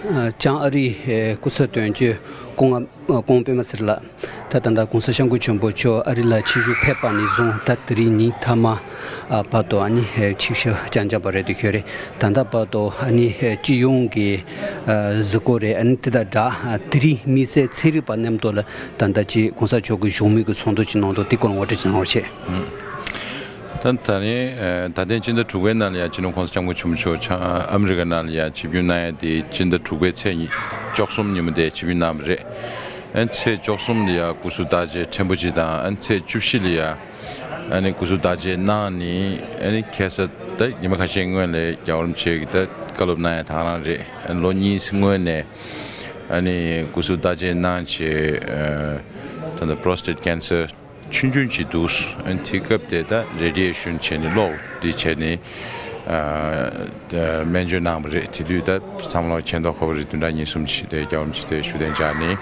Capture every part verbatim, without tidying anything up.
ཨ། བྱང་ཨ་རིའི་སྐུ་ཚབ་དོན་གཅོད་ཀོང་ཨ་ཀོང་པད་མ་ཚེ་རིང་ལགས། ད་ད་ལྟ་༸གོང་ས་༸སྐྱབས་མགོན་ཆེན་པོ་མཆོག་ཨ་རི་ལ་ཆིབས་བསྒྱུར་ཕེབས་པ་ནས་བཟུང་ད་དེ་རིང་ཉིན་མཐའ་མ་བར་དུ་ཨ་ནི་ཆིབས་ཞབས་བསྐྱངས་བསྐྱངས་པ་རེད་འདུག་ཞུ་རེད། ད་ལྟ་བར་དུ་ཨ་ནི་སྤྱི་ཡོངས་ཀྱི་གཟིགས་སྐོར་རེད། ཨ་ནི་དེ་དང་སྦྲགས་དེ་རིང་དམིགས་བསལ་ཚན་རིག་པ་མཉམ་དུ་ལ་ད་ལྟ་ཅིག་༸གོང་ས་མཆོག་གི་བཞུགས་མོལ་གྱི་ཚོགས་འདུ་ཅིག་གནང་འདུག་དེ་སྐོར་ངོ་སྤྲོད་ཅིག་གནང་རོགས་བྱེད། ད་ད་རིང་ད་ཐེངས་སྤྱི་ཟླ་དྲུག་པའི་ནང་ལ་ཡང་སྤྱི་ནོར་༸གོང་ས་༸སྐྱབས་མགོན་ཆེན་པོ་མཆོག་ཨ་མི་རི་ཀ་ནང་ལ་ཡང་ཆིབས་བསྒྱུར་གནང་ཡ་དེ་སྤྱི་ཟླ་དྲུག་པའི་ཚེས་ཉི་བཅུ་གསུམ་ཉིན་མོ་དེ་ཆིབས་བསྒྱུར་གནང་བ་རེད། ཨ་ནི་ཚེས་བཅུ་གསུམ་ལ་ཡང་སྐུ་གཟུགས་བདག་གཅེས་ཕྲན་བུ་ཅིག་དང་ཨ་ནི་ཚེས་བཅུ་བཞི་ལ་ཡང་ཨ་ནི་སྐུ་གཟུགས་བདག་གཅེས་གནང་ནས་ཨ་ནི་ཁ་སང་ད་ཉི་མ་ཁ་ཤས་སྔོན་ལ་རྒྱལ་བ་རིན་པོ་ཆེ་གིས་ད་བཀའ་སློབ་གནང་ཡ་དེ་རང་རེད། ཨ་ནི་ལོ་གཉིས་སྔོན་ནས་ཨ་ནི་སྐུ་གཟུགས་བདག་གཅེས་གནང་བྱས་ད་ལྟ་prostate cancer ཆུང་ཆུང་ཅིག་འདུག་ཨ་ནི་དེ་སྐབས་དེ་ད་radiation བྱས་ནས་གློག་འདི་བྱས་ནས་ཨ་སྨན་བཅོས་གནང་བ་རེད། དེ་དུས་ད་ཚང་མ་ལ་མཁྱེན་རྟོགས་ཁ་པོ་རེད། བདུན་ཕྲག་གཉིས་གསུམ་ཅིག་དེ་རྒྱལ་བ་རིན་པོ་ཆེ་དེ་བཞུགས་གདན་འཇགས་ནས་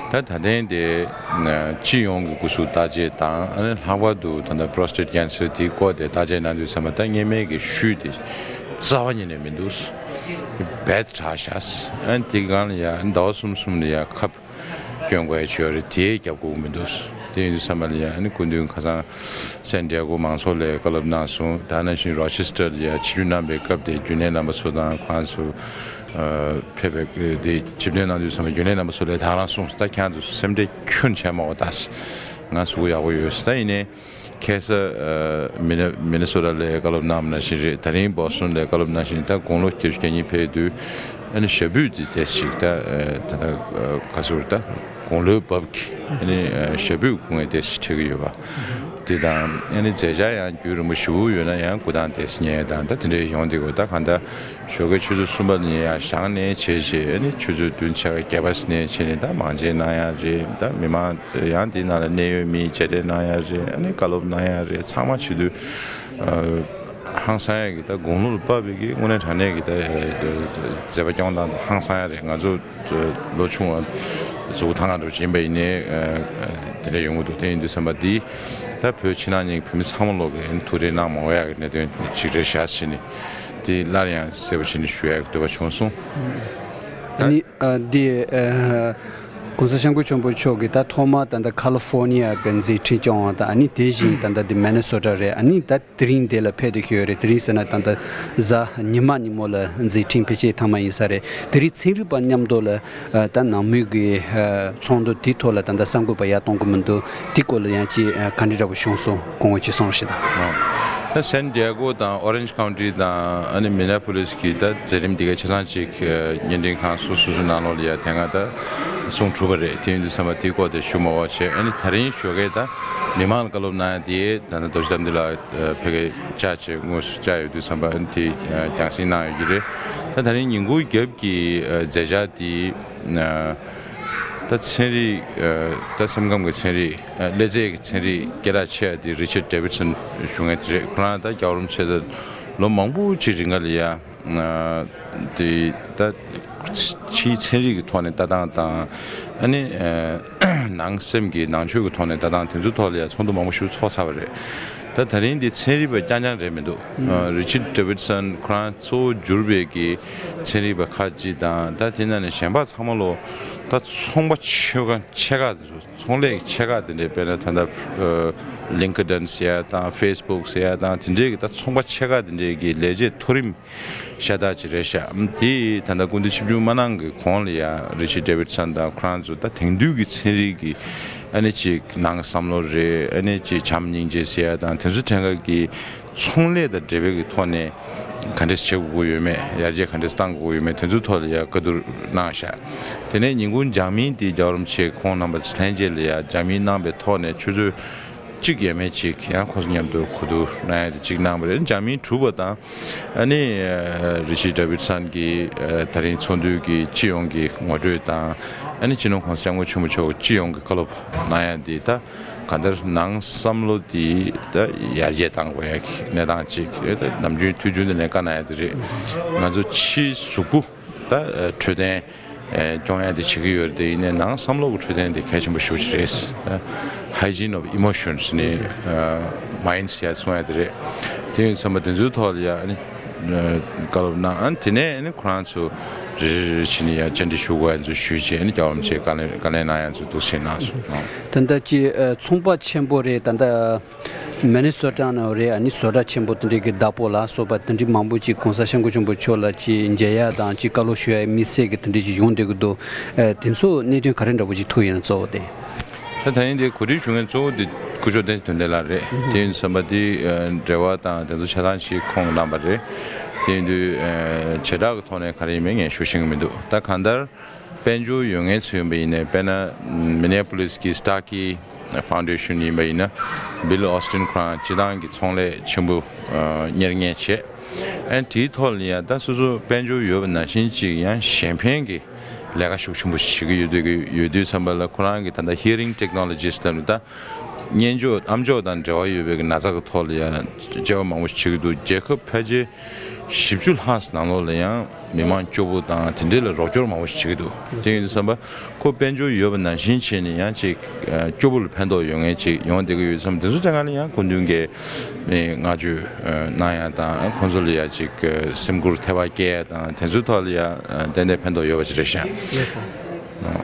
ད་ད་ཐེངས་དེ་སྤྱི་ཡོངས་ཀྱི་སྐུ་གཟུགས་བདག་གཅེས་དང་ཨ་ནི་ལྷག་པར་དུ་ད་ལྟ་prostate cancer དེའི་སྐོར་དེ་བརྟག་དཔྱད་གནང་དུས་ཙམ་པ་ད་སྔོན་མའི་གི་ཤུལ་དེ་རྩ་བ་ཉིད་ནས་མི་འདུག bad དྲགས་ཤག་ཨ་ནི་དེ་སྒང་ལ་ཡ་ཟླ་བ་གསུམ་གསུམ་ལ་ཡ་ཁབ་སྐྱོན་དགོས་ཡ་ཅིག་ཡོད་རེད། དེ་རྒྱབ་དགོས་ཀྱི་མི་འདུག་དེ་ཡིན་དུས་ཙམ་པ་ལ་ཡ་ཨ་ནི་སྐུ་མདུན་ཁ་སང་སན་ཌི་ཡ་གོ་མང་ཚོགས་ལ་བཀའ་སློབ་གནང་སོང་། ད་ནང་བཞིན་རོ་ཆེ་སི་ཊར་ལ་ཡ་ཆིབས་བསྒྱུར་གནང་པའི་སྐབས་དེ་རྒྱུན་ལས་རྣམ་པ་ཚོ་དང་ཁོང་ཚོ་ཕེབས་པའི་དེ་ཆིབས་བསྒྱུར་གནང་དུས་ཙམ་པ་རྒྱུན་ལས་རྣམ་པ་ཚོ་ལ་ད་རང་གསུངས། ད་ཁྱེད་ཚོ་སེམས་ཁྲལ་ཁྱོན་ཆེ་མ་དགོས། ད་ང་གཟུགས་པོ་ཡག་པོ་ཡོད། ད་ཡིན་ནའི་ཁ་སང་ཨ་མི་ནི་མི་ནི་སོ་ཊ་ལ་བཀའ་སློབ་གནང་བ་ནང་བཞིན་རེད། ད་རིང་བོ་སི་ཊོན་ལ་བཀའ་སློབ་གནང་བཞིན། ད་དགུང་ལོ་བརྒྱད་ཅུ་གྱ་གཉིས་ཕེབས་དུས་ཨ་ནི་ཞབས་པུས་དེ་ཏོག་ཙམ་ཅིག་ད་ཨ་ད་ད་ཨ་ག་ཟེར་ད་དགུང་ལོའི་བབ་ཀྱི་ཨ་ནི་ཨ་ཞབས་པུས་སྒུག་ཡས་ཏོག་ཙམ་ཅིག་འཕྲད་ཀྱི་ཡོད་པ་དེ་དང་། ཨ་ནི་མཛད་འཆར་ཡང་རྒྱུན་རིང་པོ་ཞེ་པོ་ཡོད་ན་ཡང་སྒུག་སྟངས་ཏོག་ཙམ་ཉེ་དང་ད་དེ་འདྲ་ཡོང་བསྡད་ཀྱི་ཡོད། ད་གང་ལྟར་ཞོགས་ཀའི་ཆུ་ཚོད་གསུམ་པ་ནས་ཡར་བཞེངས་ནས་བྱས་བྱས་ཨ་ནི་ཆུ་ཚོད་བདུན་ཕྱེད་ཀ་བརྒྱད་པ་ནས་བྱས་ནས་ད་མང་ཆེན་གནང་ཡ་རེད། ད་མི་མང་ཡང་དེའི་ནང་ལ་གནད་ཡོད་མི་མཇལ་འཕྲད་གནང་ཡ་རེད། ཨ་ནི་བཀའ་སློབ་གནང་ཡ་རེད། ཚང་མ་བྱེད་དུས་ཨ་ཧང་སང་ཡ་གི་ད་དགུང་ལོ་ལ་བབས་པའི་གི་དངོས་གནས་དྲང་གནས་གི་ད་མཛད་པ་སྐྱོང་སྟངས་ཧང་སང་ཡ་རེད། ང་ཚོ་ལོ་ཆུང་བ་གཟུགས་ཐང་ང་འགྲོ་བྱིན་པ་ཡིན་ནའི་དེ་འདྲ་ཡོང་གི་འདུག་དེ་ཡིན་དུས་ཙམ་པ་འདི་ད་བོད་ཕྱི་ནང་གཉིས་ཀྱི་བོད་མི་ཚང་མ་ལོག་གི་ཐུགས་རེ་གནང་མ་འོས་ཡག་གི་གནད་དོན་ཅིག་རེད་ཤག་བྱས་ནས་དེ་སླར་ཡང་གསལ་པོ་བྱས་ནས་ཞུ་ཡག་གི་འདོད་པ་བྱུང་སོང་། ཨ་ནི་ཨ་འདི་ཨ་༸གོང་ས་༸སྐྱབས་མགོན་ཆེན་པོ་མཆོག་གིས་ད་ཐོག་མར་ད་ལྟ་ཁ་ལི་ཧྥོར་ནི་ཡ་གི་མཛད་འཕྲིན་སྐྱོང་བ་དང་། ཨ་ནི་དེ་བཞིན་ད་ལྟ་འདི་མི་ནི་སོ་ཊ་རེད། ཨ་ནི་ད་དེ་རིང་འདི་ལ་ཕེབས་བསྡད་ཡོད་རེད། དེ་རིང་ཟེར་ན་ད་ལྟ་གཟའ་ཉི་མ་ཉིན་མོ་ལ་མཛད་འཕྲིན་ཕལ་ཆེར་མཐའ་མ་ཡིན་ས་རེད། དེ་རིང་ཚན་རིག་པ་མཉམ་དུ་ལ་ཨ་ད་ནང་མི་གི་ཨ་ཚོགས་འདུ་དེའི་ཐོག་ལ་ད་ལྟ་གསར་འགོད་པ་ཡར་གཏོང་གི་མི་འདུག་དེ་སྐོར་ལ་ཡང་ཅིག་ཨ་ག་འདྲ་འདྲ་པོ་བྱུང་སོང་། སྐུ་ངོ་ཅིག་གསུང་རོགས་བྱེད་དང་། ད་སན་ཌི་ཡེ་གོ་དང་ཨོ་རེན་ཇི་ཁའུན་ཊི་དང་ཨ་ནི་མི་ནེ་པོ་ལིས་ཀྱི་ད་མཛད་རིམ་འདི་གའི་ཆ་ཚང་ཅིག་ཨ་བརྙན་འཕྲིན་ཁང་སོ་སོ་སོའི་ནང་ལོགས་ལ་ཡ་དེ་སྔ་ད་གསུང་གྲུབ་པ་རེད། དེ་ཡིན་དུས་ཙམ་པ་དེའི་སྐོར་དེ་ཞུ་མ་དགོས་བྱས། ཨ་ནི་ད་རིང་ཞོགས་ཀའི་ད་མི་མང་ལ་བཀའ་སློབ་གནང་ཡ་དེ་ད་ནི་རྡོ་རྗེ་གདན་འདི་ལ་ཕ་གི་བཅར་བྱས་དངོས་སུ་བཅར་ཡོད་དུས་ཙམ་པ་ཨ་ནི་དེ་རྒྱང་སྲིང་གནང་ཡོད་ཀྱི་རེད། ད་ད་རིང་ཉིན་གུང་རྒྱབ་ཀྱི་མཛད་འཆར་དེ་ད་ཚན་རིག་ད་སེམས་ཁམས་ཀྱི་ཚན་རིག་ཀླད་རྩའི་ཚན་རིག་སྐད་གྲགས་ཆེ་བ་དེ་རི་ཆར་ཌེ་བིད་སན་ཞུ་མཁན་དེ་རེད། ཁོ་རང་ད་རྒྱལ་བ་རིན་པོ་ཆེ་ད་ལོ་མང་པོ་ཅིག་རིང་ག་ལ་ཡ་དེ་ད་ཕྱིའི་ཚན་རིག་གི་ཐོག་ནས་ལྟ་སྟངས་དང་ཨ་ནི་ནང་སེམས་ཀྱི་ནང་ཆོས་ཀྱི་ཐོག་ནས་ལྟ་སྟངས་དེ་ཚོའི་ཐོག་ལ་ཡ་ཚོགས་འདུ་མང་པོ་ཞིག་ཚོགས་ཚར་བ་རེད། ད་ད་རིང་འདི་ཚན་རིག་པ་རྐྱང་རྐྱང་རེད་མི་འདུག་རི་ཆར་ཌེ་བིད་སན་ཁོ་རང་གཙོ་བོ་གྱུར་པའི་གི་ཚན་རིག་པ་ཁག་ཅིག་དང་། ད་དེ་ནང་ནས་གཞན་པ་ཚང་མ་ལོ་ད་ཚོང་པ་ཆེ་ཁག་ཆེ་ཁག་དེ་ཚོ་ཚོང་ལས་ཆེ་ཁག་དེ་འདྲའི་དཔེར་ན་ད་ལྟ་ལིང་ཀི་ཌིན་ཟེར་ཡ་དང་ཕེ་སི་བུག་ཟེར་ཡ་དང་དེ་འདྲའི་གི་ད་ཚོང་པ་ཆེ་ཁག་དེ་འདྲའི་གི་ལས་བྱེད་མཐོ་རིམ་ཤ་སྟག་ཅིག་རེད་ཤག་དེ་ད་ལྟ་སྐུ་མདུན་ཆིབས་བསྒྱུར་མ་གནང་གི་གོང་ལ་ཡ་རི་ཆར་ཌེ་བིད་སན་དང་ཁོ་རང་ཚོ་ད་དེང་དུས་ཀྱི་ཚན་རིག་གི་ཨ་ནི་ཅིག་ནང་བསམ་བློ་རེད། ཨ་ནི་ཅིག་བྱམས་སྙིང་རྗེ་ཟེར་ཡ་དང་དེ་ཚོ་ཕྲན་ཁ་གི་ཚོང་ལས་དང་འབྲེལ་བའི་གི་ཐོག་ནས་ག་འདྲས་བྱེད་དགོས་ཀྱི་ཡོད་མེད། ཡར་རྒྱས་ག་འདྲས་གཏང་དགོས་ཀྱི་ཡོད་མེད། དེ་ཚོའི་ཐོག་ལ་ཡ་བཀའ་བསྡུར་གནང་ཤག་དེ་ནས་ཉིན་གུང་མཇལ་མིན་དེ་རྒྱལ་བ་རིན་པོ་ཆེ་ཁོང་རྣམ་པ་ལྷན་རྒྱས་ལ་ཡ་མཇལ་མིན་གནང་པའི་ཐོག་ནས་ཆུ་ཚོད་གཅིག་ཡས་མས་ཅིག་ཡང་ཁོང་ཚོ་མཉམ་དུ་གོ་བསྡུར་གནང་ཡ་དེ་གཅིག་གནང་བ་རེད། མཇལ་མིན་གྲུབ་པ་དང་། ཨ་ནི་ཨ་རི་ཆར་ཌེ་བིད་སན་གྱིས་ཨ་ད་རིང་ཚོགས་འདུའི་གི་སྤྱི་ཡོངས་ཀྱི་ངོ་སྤྲོད་དང་། ཨ་ནི་སྤྱི་ནོར་༸གོང་ས་༸སྐྱབས་མགོན་ཆེན་པོ་མཆོག་སྤྱི་ཡོངས་ཀྱི་བཀའ་སློབ་གནང་ཡ་འདི་ད་གང་ལྟར་ནང་བསམ་བློ་འདི་ད་ཡར་རྒྱས་གཏང་དགོས་ཡ་གི་གནས་སྟངས་ཅིག་ཨེ་ད་ནམ་རྒྱུན་དུས་རྒྱུན་དུ་ལས་ཀ་གནང་ཡ་འདི་རེད། ང་ཚོ་ཕྱིའི་གཟུགས་པོ་ད་འཕྲོད་བསྟེན་ཨེ་སྐྱོང་ཡ་དེ་བྱེད་ཀྱི་ཡོད་རེད་དེ། ཡིན་ནའི་ནང་བསམ་བློ་གི་འཕྲོད་བསྟེན་དེ་གལ་ཆེན་པོ་ཞེ་པོ་ཅིག་རེད། ད་hygiene of emotions ནི་ཨ་mind ཟེར་ཡ་གསུང་ཡ་དེ་རེད། དེ་ཡིན་ཙམ་པ་དེ་ཚོའི་ཐོག་ལ་ཡ་ཨ་ནི་ཨ་བཀའ་སློབ་གནང་། ཨ་ནི་དེ་ནས་ཨ་ནི་ཁོ་རང་ཚོ་ རེ་རེ་རེ་བྱས་ནས་ཡང་བཅར་འདྲི་ཞུ་དགོས་ཡ་ཚོ་ཞུས་བྱས་ནས། རྒྱལ་བ་རིན་པོ་ཆེས་བཀའ་ལན་བཀའ་ལན་གནང་ཡ་ཚོ་འདུག་སེ་གནང་སོང་། ད་ལྟ་ཅི་ཨ་ཚོང་པ་ཆེན་པོ་རེད། ད་ལྟ་མི་ནི་སོ་ཊ་ནང་རེད། ཨ་ནི་བཟོ་གྲྭ་ཆེན་པོ་དེ་འདྲའི་གི་བདག་པོ་ལ་སོགས་པ་དེ་འདྲའི་མང་པོ་ཅིག་གོང་ས་སྐྱབས་མགོན་ཆེན་པོ་མཆོག་ལ་ཅིག་མཇལ་ཡ་དང་ཅིག་བཀའ་སློབ་ཞུ་ཡ་དམིགས་བསལ་གྱི་དེ་འདྲ་ཅིག་ཡོང་བསྡད་ཀྱི་འདུག་ཨ་དེ་ཚོ་གནད་དོན་ག་རེ་འདྲ་པོ་ཅིག་ཐུག་ཡོད་ན། གཙོ་བོ་དེ། ད་ད་ཡིན་དེ་གོ་སྒྲིག་ཞུ་མཁན་གཙོ་བོ་དེ་སྐུ་ཞབས་བསྟན་འཛིན་དོན་ལྡན་ལགས་རེད། དེ་ཡིན་དུས་ཙམ་པ་དེ་ཨ་འབྲེལ་བ་དང་དེ་ཚོ་ཆ་ཚང་ཞིག་ཁོང་གནང་པ་རེད། དེ་ཡིན་དུས་ཨ་བྱེ་བྲག་གི་ཐོག་ནས་ག་རེ་ཡིན་མིན་ངས་ཞུ་ཤེས་ཀྱི་མི་འདུག་ད་གང་ལྟར། དཔལ་འབྱོར་ཡོད་མཁན་ཚོ་ཡིན་པ་ཡིན་ན། དཔེར་ན་མི་ནེ་པོ་ལིས་ཀྱི་སི་ཊར་ཀི་ཕའུན་ཌེ་ཤན་ཡིན་པ་ཡིན་ན། བྷིལ་ཨོ་སི་ཊིན་ཁོ་རང་སྤྱི་བཏང་གི་ཚོང་ལས་ཆེན་པོ་ཨ་གཉེར་མཁན་བྱས། ཨ་ནི་དེའི་ཐོག་ལ་ཡང་ད་སོ་སོ་དཔལ་འབྱོར་ཡོད་པ་ནང་བཞིན་ཅིག་ཡང་གཞན་ཕན་གྱི་ལས་ཀ་ཤུགས་ཆེན་པོ་བྱེད་ཀྱི་ཡོད་དུས་ཡོད་དུས་ཙམ་པ་ལ། ཁོ་རང་གི་ད་ལྟ་ཧི་ཡ་རིང་ཊེག་ནོ་ལོ་ཇི་སི་ལབ་ནས། ད་སྙན་ཅོག་ཨམ་ཅོག་དང་འབྲེལ་བ་ཡོད་པའི་གི་ན་ཚ་གི་ཐོག་ལ་ཡང་དཔྱད་པ་མང་པོ་བྱེད་ཀྱི་འདུག་རྒྱལ་ཁབ་ཕལ་ཆེར་བཞི་བཅུ་ལྷག་ཙམ་ནང་ལོགས་ལ་ཡང་མི་མང་སྐྱོ་པོ་དང་དེ་འདྲ་ལ་རོགས་སྐྱོར་མང་པོ་ཞིག་བྱེད་ཀྱི་འདུག་དེ་ཡིན་དུས་ཙམ་པ་ཁོ་དཔལ་འབྱོར་ཡོད་པ་ནང་བཞིན་བྱས་ནས་ཡང་ཅིག་ཨ་སྐྱོ་པོ་ལ་ཕན་ཐོགས་ཡོད་མཁན་ཅིག་ཡོང་བསྡད་ཀྱི་ཡོད་དུས་ཙམ། དེ་ཚོ་དེ་སྒང་ལ་ཡང་སྐུ་མདུན་གྱིས་ཨེ་བསྔགས་བརྗོད་ཨ་གནང་ཡ་དང་། ཁོང་ཚོ་ལ་ཡ་ཅིག་ཨ་སེམས་ཁུར་ཐེ་བ་སྐྱེལ་ཡ་དང་། དེ་ཚོའི་ཐོག་ལ་ཡ་ཨ་ཏན་ཏན་ཕན་ཐོགས་ཡོད་པ་ཅིག་རེད་ཤག་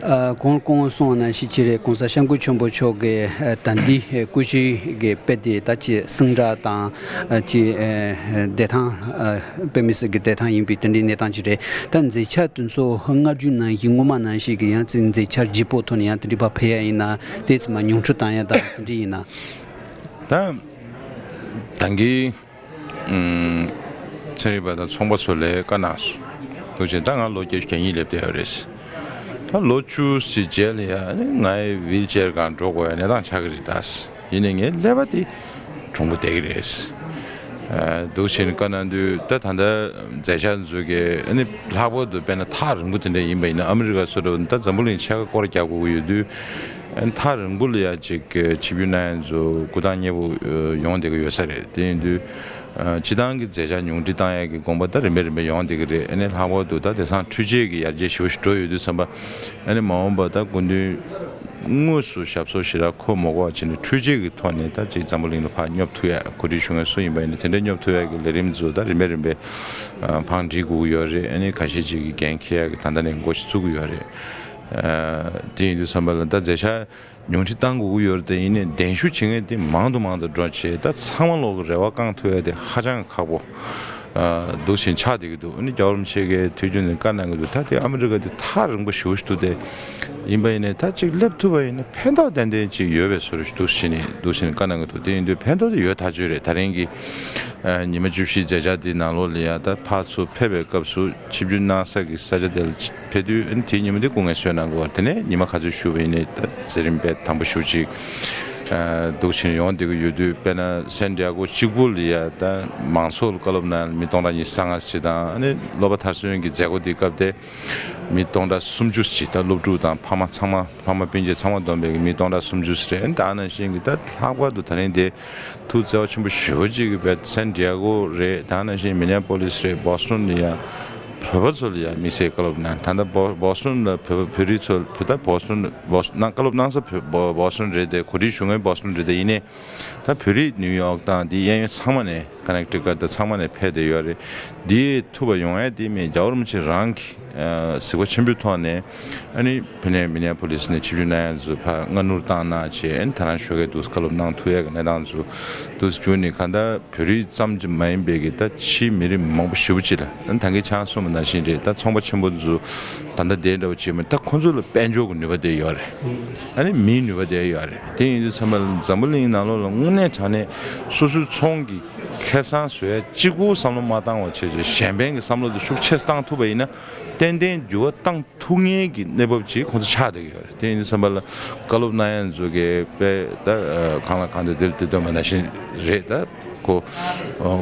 ཨ་གོང་གོང་གསུངས་པ་ནང་བཞིན་ཅིག་རེད། གོང་ས་སྐྱབས་མགོན་ཆེན་པོ་མཆོག་གི་ཨ་ད་ལྟའི་སྐུ་ཕྱྭའི་གི་དཔེ་དེ་ད་ཅིག་གསང་བསྒྲགས་དང་ཨ་ཅིག་ཨ་བདེ་ཐང་ཨ་དཔེ་མི་སྲིད་ཀྱི་བདེ་ཐང་ཡིན་པའི་དེ་འདྲའི་གནས་སྟངས་ཅིག་རེད། ད་མཛད་འཆར་དེ་ཚོ་སྔ་རྒྱུན་ནང་བཞིན་སྔོན་མ་ནང་བཞིན་གྱི་ཡང་ཅིག་མཛད་འཆར་ལྗིད་པོ་ཐོག་ནས་ཡང་དེ་འདྲའི་ཕར་ཕེབས་ཡ་ཡིན་ན། དེ་ཚོ་མར་ཉུང་འཕྲི་བཏང་ཡ་དང་དེ་འདྲ་ཡིན་ན། ད་ད་གིན་ཨུམ་ཚན་རིག་པ་དང་ཚོང་པ་ཚོ་ལ་བཀའ་གནང་སོང་། འདུག་བྱས། ད་ང་ལོ་བརྒྱད་ཅུ་གྱ་གཉིས་སླེབས་བསྡད་ཡོད་རེད། ད་ལོ་བཅུ་ཙམ་རྗེས་ལ་ཡ་ནི་ང་ཡི་ཝིལ་ཅེར་སྒང་འགྲོ་དགོས་ཡ་གནས་སྟངས་ཆགས་ཀྱི་རེད་ད། ཡིན་ནའི་ངའི་ཀླད་པ་དེ་གྲུང་པོ་བསྡད་ཀྱི་རེད། ཨ་འདུག་བྱས་ནས་བཀའ་གནང་དུས། ད་ད་ལྟ་མཛད་འཆར་ཚོ་གི་ཨ་ནི་ལྷག་པར་དུ་དཔེར་ན་ཐག་རིང་པོ་དེ་འདྲ་ཡིན་པ་ཡིན་ན། ཨ་མི་རི་ཀ་སོགས་འདྲ་བོ་ད་འཛམ་བུ་གླིང་ཕྱེད་ཀ་སྐོར་རྒྱག་དགོས་ཀྱི་ཡོད་དུས། ཨ་ནི་ཐག་རིང་པོ་ལ་ཡ་ཅིག་ཆིབས་བསྒྱུར་གནང་མཁན་ཚོ་སྐུ་ཐང་མཉེལ་པོ་ཡོང་བསྡད་ཀྱི་ཡོད་ས་རེད། དེ་ཡིན་དུས་ཨ་སྤྱི་བཏང་གི་མཛད་འཆར་ཉུང་འཕྲི་བཏང་ཡས་ཀྱི་དགོངས་པ་ད་རིམ་པས་རིམ་པས་ཡོང་བསྡད་ཀྱི་རེད། ཨ་ནི་ལྷག་པར་དུ་ད་དེང་སང་འཕྲུལ་ཆས་ཀྱི་ཡར་རྒྱས་ཞེ་པོ་ཞིག་འགྲོ་ཡོད་དུས་ཙམ་པ། ཨ་ནི་མ་འོངས་པ་ད་སྐུ་མདུན་དངོས་སུ་ཞབས་སོར་ཞེ་དྲག་འཁོར་མ་དགོས་པ་བྱས་ནས་འཕྲུལ་ཆས་ཀྱི་ཐོག་ནས་ད་ཅིག་འཛམ་བུ་གླིང་ལ་ཕར་སྙོབ་ཐུབ་ཡ། གོ་སྒྲིག་ཞུ་མཁན་སུ་ཡིན་པ་ཡིན་ནའི་དེ་འདྲ་སྙོབ་ཐུབ་ཡ་གི་ལས་རིམ་ཚོ་ད་རིམ་པས་རིམ་པས་ཨ་བང་སྒྲིག་དགོས་ཀྱི་ཡོད་རེད། ཨ་ནི་ཁ་ཤས་ཅིག་གིས་འགན་འཁྱེར་ཡ་གི་ད་ལྟ་ནས་འགོ་ཞིག་བཙུགས་ཀྱི་ཡོད་རེད། ཨ་དེ་ཡིན་དུས་ཙམ་པ་ལ་ད་མཛད་འཆར་ཉུང་འཕྲི་བཏང་དགོས་ཀྱི་ཡོད་རེད་དེ། ཡིན་ནའི་གདན་ཞུ་བྱེད་མཁན་དེ་མང་དུ་མང་དུ་འགྲོ་བྱས། ད་ཚང་མ་ལོག་གི་རེ་བ་བསྐང་ཐུབ་ཡ་དེ་ཧ་ཅང་ཁག་པོ་ཨ་འདུག་བཞིན་ཆགས་བསྡད་ཀྱི་འདུག་ཨ་ནི་རྒྱལ་བ་རིན་པོ་ཆེ་གིས་དུས་རྒྱུན་ནས་བཀའ་གནང་གི་འདུག་ད་དེ་ཨ་མི་རི་ཀ་དེ་ཐག་རིང་པོ་ཞེ་པོ་ཞིག་འདུག་སྟེ། ཡིན་པ་ཡིན་ནའི་ད་ཅིག་སླེབས་ཐུབ་པ་ཡིན་ན་ཕན་ཐོགས་ཏན་ཏན་ཅིག་ཡོད་པའི་བཟོ་འདྲ་ཞིག་འདུག་བཞིན་ནས་འདུག་བཞིན་བཀའ་གནང་གི་འདུག་དེ་ཡིན་དུས་ཕན་ཐོགས་དེ་ཡོད་ཐག་ཆོད་རེད། ད་རིང་གི་ཨ་ཉི་མ་བཅུ་བཞི་མཛད་འཆར་དེའི་ནང་ལོགས་ལ་ཡ་ད་ཕར་ཚུར་ཕེབས་པའི་སྐབས་སུ་ཆིབས་བསྒྱུར་གནང་ས་གི་ས་ཆ་དེ་ལ་ཕེབས་དུས། ཨ་ནི་དེའི་ཉིན་མོ་དེ་སྐུ་ངལ་གསོས་གནང་དགོས་པ། དེ་ནས་ཉི་མ་ག་ཚོད་བཞུགས་པ་ཡིན་ནའི་ད་མཛད་རིམ་དཔེ་དམ་པོ་ཞེ་པོ་ཅིག་ཨ་འདུག་བཞིན་ཡོང་བསྡད་ཀྱི་ཡོད་དུས། དཔེར་ན་སན་ཏི་ཡ་གོ་གཅིག་པུ་ལ་ཡ་ད་མང་ཚོགས་ལ་བཀའ་སློབ་གནང་མི་སྟོང་ཕྲག་ཉི་ཤུ་རྩ་ལྔ་ཅིག་དང་། ཨ་ནི་སློབ་པ་མཐར་སོན་གྱི་མཛད་སྒོ་དེའི་སྐབས་དེ་མི་སྟོང་ཕྲག་སུམ་ཅུ་ཅིག་ད་སློབ་ཕྲུག་དང་ཕ་མ་ཚང་མ། ཕ་མ་སྤུན་མཆེད་ཚང་མ་བསྡོམས་པའི་གི་མི་སྟོང་ཕྲག་སུམ་ཅུ་རེད། ད་ནང་བཞིན་གྱི་ད་ལྷག་པར་དུ་ད་རིང་དེ་ཐུགས་བརྩེ་བ་ཆེན་པོ་ཞེ་པོ་ཅིག་གིས་བས་སན་ཏི་ཡ་གོ་རེད། ད་ནང་བཞིན་མི་ནེ་པོ་ལིས་རེད། བོ་སི་ཊོན་ལ་ཡ་བོད་པ་ཚོ་ལ་ཡ་དམིགས་བསལ་བཀའ་སློབ་གནང་། ད་ལྟ་བོ་བོ་སི་ཊོན་ལ་བོད་བོད་རིགས་ཚོ་བོད་ད་བོ་སི་ཊོན་བོ་སི་ཊོན་བཀའ་སློབ་གནང་ས་བོ་བོ་སི་ཊོན་རེད་དེ། གོ་སྒྲིག་ཞུ་མཁན་བོ་སི་ཊོན་རེད་དེ། ཡིན་ནའི་ད་བོད་རིགས་ནིའུ་ཡོག་དང་དེའི་གཡས་གཡོན་ཚང་མ་ནས། ཀ་ནེག་ཊི་ཀཊ་དང་ཚང་མ་ནས་ཕེབས་བསྡད་ཡོད་རེད། འདི་ཐུབ་པ་ཡོང་ཡ་དེ་མིན་རྒྱལ་བ་རིན་པོ་ཆེ་རང་གི་ཨ་གཟིགས་པ་ཆེན་པོའི་ཐོག་ནས། ཨ་ནི་ཕ་ནས་མི་ནེ་པོ་ལིས་ནས་ཆིབས་བསྒྱུར་གནང་ཡ་ཚོ་ཕར་སྔ་སྣུར་བཏང་གནང་བྱས། ཨ་ནི་ད་རང་ཞོགས་ཀས་འདུག་སེ་བཀའ་སློབ་གནང་ཐུབ་ཡ་གི་གནས་སྟངས་ཚོ་འདུག་སེ་བྱུང་ནས། གང་ལྟར་བོད་རིགས་ཙམ་གྱི་མ་ཡིན་པའི་གི་ད་ཕྱིའི་མི་རིགས་མང་པོ་ཞེ་པོ་ཅིག་ལ། ཨ་ནི་ད་གིན་ཆང་གསུངས་པ་ནང་བཞིན་རེད། ད་ཚོང་པ་ཆེན་པོ་ཚོ་ད་ལྟ་དེ་འདྲ་བོ་བྱས་མ། ད་ཁོང་ཚོ་ལ་དཔལ་འབྱོར་གྱི་ནུས་པ་དེ་ཡོད་རེད། ཨ་ནི་མིའི་ནུས་པ་དེ་ཡོད་རེད། དེ་ཡིན་དུས་ཙམ་པ་ལ་འཛམ་བུ་གླིང་ནང་ལོགས་ལ་དངོས་གནས་དྲང་གནས་སོ་སོའི་ཚོང་གི་ཁེ་བཟང་བཟོ་ཡ་གཅིག་པུ་བསམ་བློ་མ་བཏང་བ་བྱས་བྱས། གཞན་ཕན་གྱི་བསམ་བློ་དེ་ཤུགས་ཆེ་བཏང་ཐུབ་པ་ཡིན་ན། ཏན་ཏན་འགྱུར་བ་བཏང་ཐུབ་མཁན་གྱི་གནས་བབ་ཅིག་ཁོང་ཚོ་ཆགས་བསྡད་ཀྱི་ཡོད་རེད། དེ་ཡིན་དུས་ཙམ་པ་ལ་བཀའ་སློབ་གནང་ཡ་ཚོ་གི་དཔེ་ད་གང་ལ་གང་འདོད་དེ་ལ་དེ་འདོན་པ་ནང་བཞིན་རེད། ད་ཁོ་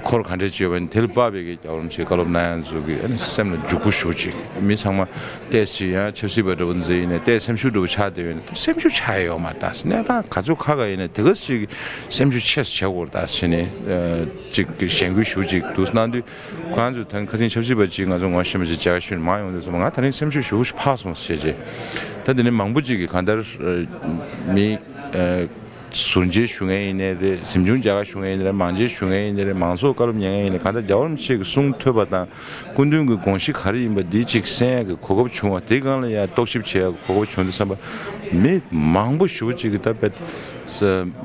འཁོར་ག་འདྲས་བྱས་པ་ཡིན་དེ་ལ་དཔག་པའི་གི་རྒྱལ་བ་རིན་པོ་ཆེའི་བཀའ་སློབ་གནང་ཡ་ཚོ་གི་ཨ་ནི་སེམས་ལ་འཇུག་པོ་ཞེ་པོ་ཅིག་མི་ཚང་མ་ཏོག་ཙམ་ཅིག་ཡང་ཆབ་སྲིད་པ་འདྲ་བོ་མཛད་ཡིན་ནའི་ཏོག་ཙམ་སེམས་ཤུགས་འདྲ་བོ་ཆགས་བསྡད་པ་ཡིན་ན། སེམས་ཤུགས་ཆག་ཡ་ཡོད་མ་རེད། ད་གནས་སྟངས་ག་ཚོད་ཁག་ཁག་ཡིན་ནའི་དེ་ག་ཅིག་སེམས་ཤུགས་ཆེ་ཙམ་བྱེད་དགོས་རེད། ད་བྱས་ནས་ཨ་ཅིག་གཞེན་སྐུལ་ཞེ་པོ་ཅིག་འདུག་གནང་དུས། ཁོང་ཚོས་ད་ཁ་སང་ཆབ་སྲིད་པ་ཅིག་ང་ཚོ་ངོ་ཤེས་པ་ཅིག་མཇལ་ཁ་ཞུས་ནས་མར་ཡོང་དུས་ཙམ་པ། ང་ད་རིང་སེམས་ཤུགས་ཞེ་པོ་ཞིག་འཕར་སོང་ཟེར་བྱས། ད་དེ་ནས་མང་པོ་ཅིག་གིས་གང་ལྟར་ཨ་མི་ཨ་ ཟུར་མཇལ་ཞུ་མཁན་ཡིན་ནའི་རེད། གཟིམ་ཆུང་མཇལ་ཁ་ཞུ་མཁན་ཡིན་ནའི་རེད། མང་མཇལ་ཞུ་མཁན་ཡིན་ནའི་རེད། མང་ཚོགས་བཀའ་སློབ་ཉན་མཁན་ཡིན་ནའི་གང་ལྟར་རྒྱལ་བ་རིན་པོ་ཆེ་གི་གསུང་ཐོས་པ་དང་སྐུ་མདུན་གྱི་དགོངས་གཞི་ག་རེ་ཡིན་པ་འདི་གཅིག་གསན་ཡག་གི་གོ་སྐབས་བྱུང་བ་དེའི་སྒང་ལ་ཡང་རྟོག་ཞིབ་བྱེད་ཡག་གི་གོ་སྐབས་བྱུང་དུས་ཙམ་པ་མི་མང་པོ་ཞེ་པོ་ཅིག་གིས་ད་དཔེ་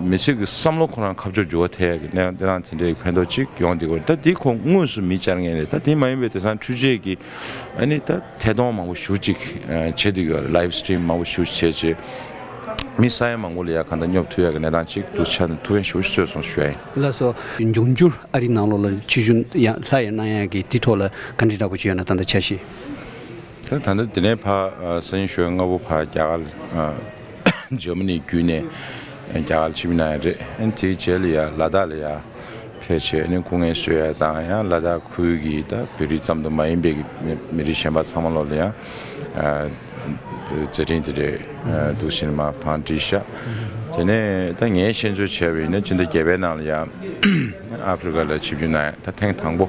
མི་ཚེ་གི་བསམ་བློ་ཁོ་རང་ཁ་ཕྱོགས་འགྱུར་བ་ཐེབས་ཡག་གི་གནས་སྟངས་དེ་འདྲའི་ཕན་ཐོགས་ཅིག་ཡོང་བསྡད་ཀྱི་ཡོད་རེད། ད་དེ་ཁོ་དངོས་སུ་མི་བཅར་མཁན་རེད། ད་དེ་མ་ཡིན་པའི་དེང་སང་འཕྲུལ་ཆས་ཀྱི་ཨ་ནི་ད་ཐད་གཏོང་མང་པོ་ཞེ་པོ་ཅིག་བྱེད་བསྡད་ཀྱི་ཡོད་རེད། ལའིབ་སི་ཊི་རིམ་མང་པོ་ཞེ་པོ་ཅིག་བྱས་བྱས། མི་ས་ཡ་མང་པོ་ལ་ཡང་གང་ལྟར་སྙོབ་ཐུབ་ཡག་གི་གནས་སྟངས་ཅིག་འདུག་ཆ་ནས་ཐུགས་ཕན་ཞེ་པོ་ཅིག་གསོས་སོང་ཞུ་ཡ་ཡིན། ལགས་སོ། འབྱུང་འགྱུར་ཨ་རིའི་ནང་ལོགས་ལ་ཆིབས་བསྒྱུར་ཡང་སླར་ཡང་གནང་ཡག་གི་དེའི་ཐོག་ལ་བཀའ་འདྲི་འདྲ་པོ་ཅིག་ཡོད་ན་ད་ལྟ་འཆར་གཞི། ད་ད་ལྟ་དེ་ནས་ཕར་ཨ་སང་ཉིན་ཞོགས་སྔ་པོ་ཕར་རྒྱ་གར་ཨ་འཇར་མ་ནི་བརྒྱུད་ནས་རྒྱ་གར་ཆིབས་བསྒྱུར་གནང་ཡ་རེད། ཨ་ནི་དེའི་རྗེས་ལ་ཡ་ལ་དྭགས་ལ་ཡ་ཕེབས་བྱས་ཨ་ནི་སྐུ་ངལ་གསོ་ཡ་དང་ཡང་ལ་དྭགས་ཁུལ་གྱི་ད་བོད་རིགས་ཙམ་དུ་མ་ཡིན་པའི་གི་མི་མི་རིགས་གཞན་པ་ཚང་མ་ལོག་ལ་ཡང་ཨ་མཛད་འཕྲིན་དེ་འདྲའི་ཨ་འདུག་བཞིན་མར་བང་བསྒྲིགས་ཤག་དེ་ནས་ད་ངས་ཤེས་ཚོད་བྱས་པ་ཡིན་ན་ཕྱི་ཟླ་བརྒྱད་པའི་ནང་ལ་ཡང་ཨ་ཧྥེ་རི་ཀ་ལ་ཆིབས་བསྒྱུར་གནང་ཡ། ད་ཐེངས་དང་པོ་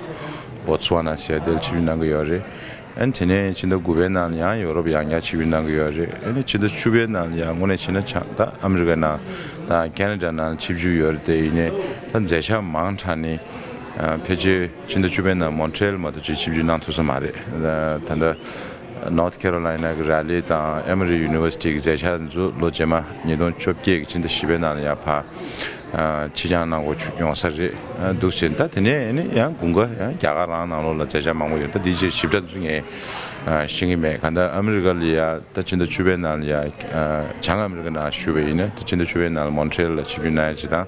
བོ་ཚུ་ཝ་ན་ཟེར་དེ་ལ་ཆིབས་བསྒྱུར་གནང་གི་ཡོད་རེད། ཨ་ནི་དེ་ནས་ཕྱི་ཟླ་དགུ་པའི་ནང་ལ་ཡང་ཡོ་རོབ་ཡང་བསྐྱར་ཆིབས་བསྒྱུར་གནང་གི་ཡོད་རེད། ཨ་ནི་ཕྱི་ཟླ་བཅུ་པའི་ནང་ལ་ཡང་དངོས་གནས་བྱས་ན་ཆ་ད་ཨ་མི་རི་ཀ་ནང་དང་ཁེ་ན་ཌ་ནང་ཆིབས་བསྒྱུར་ཡོད་རེད། དེ་ཡིན་ནའི་ད་མཛད་འཆར་མང་དྲགས་ནི་ཨ་ཕལ་ཆེར་ཕྱི་ཟླ་བཅུ་པའི་ནང་མོན་ཊི་རེལ་མ་གཏོགས་ཅིག་ཆིབས་བསྒྱུར་གནང་ཐུབ་ས་མ་རེད། ད་ད་ལྟ་North Carolina གི་Raleigh དང་Emory University གི་མཛད་འཆར་ཚོ་ལོ་རྗེས་མ་ཉིས་སྟོང་བཅོ་བརྒྱད་ཀྱི་ཕྱི་ཟླ་བཞི་པའི་ནང་ལ་ཡང་ཕར་ཨ་ཕྱི་འགྱངས་གནང་དགོས་ཡོང་ས་རེད། ཨ་འདུག་བྱས་ད་དེ་ནས་ཨ་ནི་ཡང་དགུན་ཁ་ཡང་རྒྱ་གར་རང་ནང་ལོགས་ལ་མཛད་འཆར་མང་པོ་ཡོད། ད་འདི་རྗེས་ཞིབ་ཕྲ་ཚོ་ངས་ཨ་ཤེས་ཀྱི་མེད། གང་ལྟར་ཨ་མི་རི་ཀ་ལ་ཡ་ད་ཕྱི་ཟླ་བཅུ་པའི་ནང་ལ་ཡ་ཨ་བྱང་ཨ་མི་རི་ཀ་ནང་བཞུགས་པ་ཡིན་ན་ད་ཕྱི་ཟླ་བཅུ་པའི་ནང་ལ་མོན་ཊི་རེལ་ལ་ཆིབས་བསྒྱུར་གནང་ཡ་ཅིག་དང་།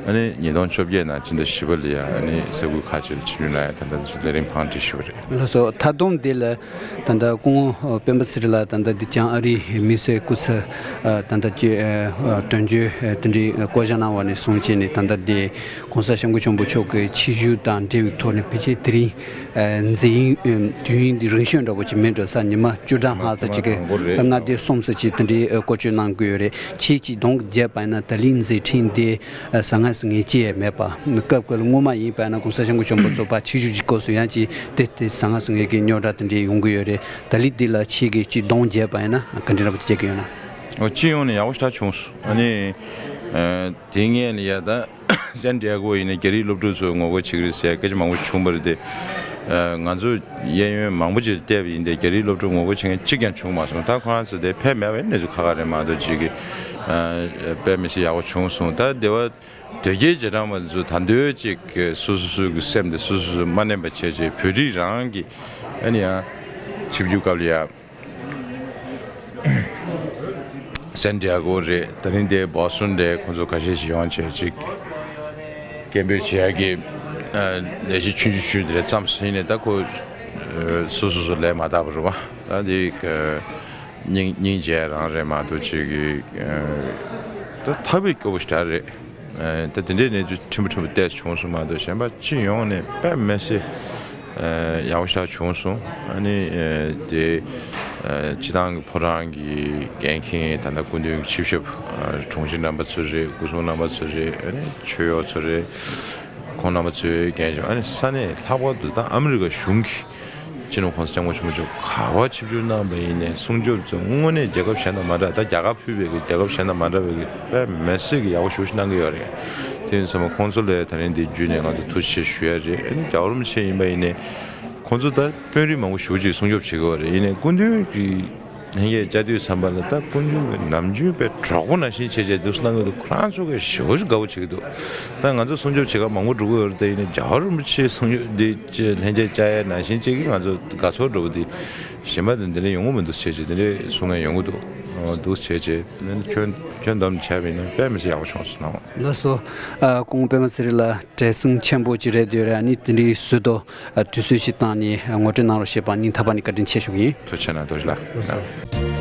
ཨ་ནི་ཉིས་སྟོང་བཅོ་བརྒྱད་ནང་ཕྱི་ཟླ་བཞི་པ་ལ་ཡ་ཨ་ནི་ས་ཁུལ་ཁག་ཅིག་ལ་ཆིབས་བསྒྱུར་གནང་ཡ་ད་ལྟ་ཚོ་ལས་རིམ་བང་བསྒྲིགས་ཞུ་བ་རེད། ལགས་སོ། མཐའ་སྡོམ་འདི་ལ་ད་ལྟ་སྐུ་ངོ་སྤེན་པ་ཚེ་རིང་ལགས་ད་ལྟ་འདི་བྱང་ཨ་རིའི་མི་སེར་སྐུ་ཚབ་ཨ་ད་ལྟ་ཀྱི་ཨ་དོན་གཅོད་ཨ་དེ་འདྲའི་བསྐོ་བཞག་གནང་བ་ནས་བཟུང་བྱས་ནས་ད་ལྟ་འདི་གོང་ས་སྐྱབས་མགོན་ཆེན་པོ་མཆོག་གི་ཆིབས་བསྒྱུར་དང་འབྲེལ་བའི་ཐོག་ནས་ཕལ་ཆེར་དེ་རིང་ཨ་མཛད་ཡུན་ཨ་དུས་ཡུན་འདི་རིང་ཤོས་འདྲ་པོ་ཅིག་མིན་འགྲོ། གཟའ་ཉི་མ་བཅུ་ཕྲག་ལྷག་ཙམ་ཅིག་གི་ཨ་མངའ་སྡེ་གསུམ་ཙམ་ཅིག་དེ་འདྲའི་ཨ་བསྐོ་སྤྱོད་གནང་དགོས་ཡོད་རེད། ཁྱེད་ཀྱིས་གདོང་བརྒྱབ་པ་ཡིན་ན་ད་ལན་མཛད་འཕྲིན་འདི་ཨ་ཟང་ངེ་ཟིང་ངེ་ཅི་ཡང་མེད་པ། སྐབས་འགའ་ལ་སྔོན་མ་ཡིན་པ་ཡིན་ན་གོང་ས་སྐྱབས་མགོན་ཆེན་པོ་མཆོག་ཕར་ཆིབས་བསྒྱུར་གྱི་སྐབས་སུ་ཡང་ཅིག་དེ་དེ་ཟང་ངེ་ཟིང་ངེ་གི་རྙོག་དྲ་དེ་འདྲའི་ཡོང་གི་ཡོད་རེད། ད་ལན་འདི་ལ་ཁྱེད་ཀྱིས་ཅིག་གདོང་བརྒྱབ་པ་ཡིན་ན་ག་འདྲ་འདྲ་པོ་ཅིག་བྱེད་ཀྱི་ཡོད་ན། ཨོ་སྤྱི་ཡོངས་ནས་ཡག་པོ་ཞེ་དྲག་བྱུང་སོང་། ཨ་ནི་ཨ་དེ་སྔོན་ལ་ཡ་ད་སན་ཌི་ཡ་གོ་ཡིན་ན་རྒྱ་རིགས་སློབ་ཕྲུག་ཚོས་ངོ་རྒོལ་བྱེད་ཀྱི་རེད་ཟེར་སྐད་ཆ་མང་པོ་བྱུང་བ་རེད་དེ། ཨ་ང་ཚོ་གཡས་གཡོན་མང་པོ་ཅིག་ལ་བལྟས་པ་ཡིན་ཏེ་རྒྱ་རིགས་སློབ་ཕྲུག་ངོ་རྒོལ་བྱེད་མཁན་གཅིག་ཀྱང་བྱུང་མ་སོང་། ད་ཁོ་རང་ཚོ་དེ་ཕེབས་མེད་པའི་གནས་ཚུལ་ཁག་ཁག་རེད་མ་གཏོགས་ཅིག་གི་ཨ་དཔེ་མི་སྲིད་ཡག་པོ་བྱུང་སོང་། ད་དེ་བ་དོལ་རྒྱལ་རྗེས་འབྲང་པ་ཚོ་ད་འདོད་ཅིག་སོ་སོ་སོ་གི་སེམས་དེ་སོ་སོ་སོ་མ་མནན་པ་བྱས་བྱས་བོད་རིགས་རང་གི་ཨ་ནི་ཡང་ཆིབས་བསྒྱུར་སྐབས་ལ་ཡ། སན་ཏི་ཡ་གོ་རེད། ད་རིང་དེ་བོ་སི་ཊོན་རེད། ཁོང་ཚོ་ཁ་ཤས་ཤིག་ཡོང་བྱས་ཅིག་སྐད་འབོད་བྱེད་ཡག་གི་ཨ་ལས་གཞི་ཆུང་ཆུང་ཆུང་དེ་རེད་བརྩམས་ཟིན་ནས། ད་ཁོ་ཨ་སོ་སོ་སོ་ལས་མ་དག་པ་རེད་བ། ད་དེ་ཨ་སྙིང་སྙིང་རྗེ་རང་རེད་མ་གཏོགས་ཅིག་གི་ཨ་ད་ཐབས་པའི་སྐྱོ་པོ་ཞིག་རེད། ཨ་ད་དེ་འདྲའི་གནས་ཚུལ་ཕྲན་བུ་ཕྲན་བུ་ཏོག་ཙམ་བྱུང་སོང་མ་གཏོགས་གཞན་པ་སྤྱི་ཡོངས་ནས་དཔེ་མི་སྲིད་ཨ་ཡག་པོ་ཞེ་དྲག་བྱུང་སོང་། ཨ་ནི་ཨ་དེ་ཨ་སྤྱི་བཏང་གི་ཕོ་བྲང་གི་འགན་འཁྱེར་ད་ལྟ་སྐུ་མདུན་གྱི་ཆིབས་ཞབས་ཨ་དྲུང་ཆེ་རྣམ་པ་ཚོ་རེད། སྐུ་སྲུང་རྣམ་པ་ཚོ་རེད། ཨ་ནི་ཆོས་གཡོག་ཚོ་རེད། ཁོང་རྣམ་པ་ཚོའི་འགན་བཞེས། ཨ་ནི་ས་གནས་ལྷག་པར་དུ་ད་ཨ་མི་རི་ཀ་གཞུང་གི་སྤྱི་ནོར་༸གོང་ས་༸སྐྱབས་མགོན་ཆེན་པོ་མཆོག་ག་པར་ཆིབས་བསྒྱུར་གནང་བ་ཡིན་ནའི་སྲུང་སྐྱོབ་ཚོ་དངོས་གནས་རྒྱལ་ཁབ་གཞན་དང་མ་འདྲ། ད་རྒྱ་གར་ཕུད་པའི་གི་རྒྱལ་ཁབ་གཞན་དང་མ་འདྲ་བའི་གི་དཔེ་མི་སྲིད་གི་ཡག་པོ་ཞེ་པོ་ཞིག་གནང་གི་ཡོད་རེད། དེ་ཡིན་ཙང་ཁོང་ཚོ་ལ་ད་རིང་འདི་བརྒྱུད་ནས་ང་ཚོ་ཐུགས་རྗེ་ཆེ་ཞུ་ཡ་རེད། ཨ་ནི་རྒྱལ་བ་རིན་པོ་ཆེ་ཡིན་པ་ཡིན་ནའི་ཁོང་ཚོ་ད་དཔོན་རིགས་མང་པོ་ཞེ་པོ་ཅིག་སྲུང་སྐྱོབ་བྱེད་ཀྱི་ཡོད་རེད། ཡིན་ནའི་སྐུ་མདུན་གྱི་ལྷན་རྒྱས་བཅར་དུས་ཙམ་པ་ལ་ད་སྐུ་མདུན་གྱི་ནམ་རྒྱུན་དཔེ་གྲོགས་པོ་ནང་བཞིན་བྱས་བྱས་འདུག་སེ་གནང་གི་འདུག་ཁོ་རང་ཚོ་གི་ཞེ་པོ་ཅིག་དགའ་པོ་བྱེད་ཀྱི་འདུག་ད་ང་ཚོ་སྲུང་སྐྱོབ་བྱེད་ག་མང་པོ་འགྲོ་གི་ཡོད་རེད། དེ་ཡིན་ནའི་རྒྱལ་བ་རིན་པོ་ཆེ་སྲུང་སྐྱོབ་འདི་ལྷན་རྒྱས་བཅར་ཡ་ནང་བཞིན་བྱེད་ཀྱི་ང་ཚོ་དགའ་ཚོར་འགྲོ་གི་འདི་གཞན་པ་དེ་འདི་འདྲ་ཡོང་གི་མི་འདུག་བྱས་བྱས་དེ་འདྲ་གསུང་མཁན་ཡོང་གི་འདུག་འདུག་བྱས་བྱས་ཁྱོན་ཁྱོན་བསྡོམས་བྱས་པ་ཡིན་ན་དཔེ་མི་སྲིད་ཡག་པོ་བྱུང་སོང་། ལགས་སོ། ཨ་སྐུ་ངོ་སྤེན་པ་ཚེ་རིང་ལགས་བྲེལ་ཟིང་ཆེན་པོ་ཅིག་རེད་འདོད་རེད། ཨ་ནི་དེ་འདྲའི་ཟུར་དུ་ཨ་དུས་ཚོད་ཅིག་བཏང་ནས་ཨ་ངོ་སྤྲོད་གནང་རོགས་ཞེས་པ་སྙིང་ཐག་པ་ནས་བཀའ་དྲིན་ཆེ་ཞུ་གི་ཡིན། ཐུགས་རྗེ་གནང་། ཐུགས་རྗེ་ལགས། ལགས་སོ།